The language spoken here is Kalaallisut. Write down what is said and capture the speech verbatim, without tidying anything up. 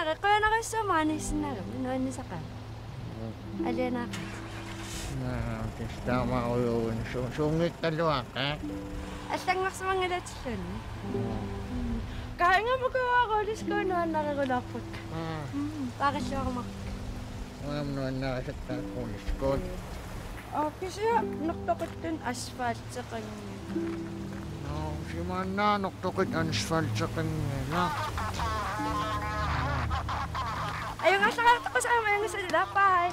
Qujanarsuaq maaniissinnaagavit, nuannisaqaaq. Alianaaqaaq. Naa, tassa taamaarujuuvugut su-, suunngikkaluaqaaq. Allanngorsimanngilatilluunniit. Kaingamukuuaruuliskuun nuannarerulaarput. Aa. Mm, paarilluarumaarput. Uanga nuannarisakka kuuliskut. Aa, kisianni nortoqittunik asfalteqanngilaq. Nå, simaannaa nortoqittunik asfalteqanngilaq. Ajugaasaqartoqqusaama ajunngitsunik ilaa, bye.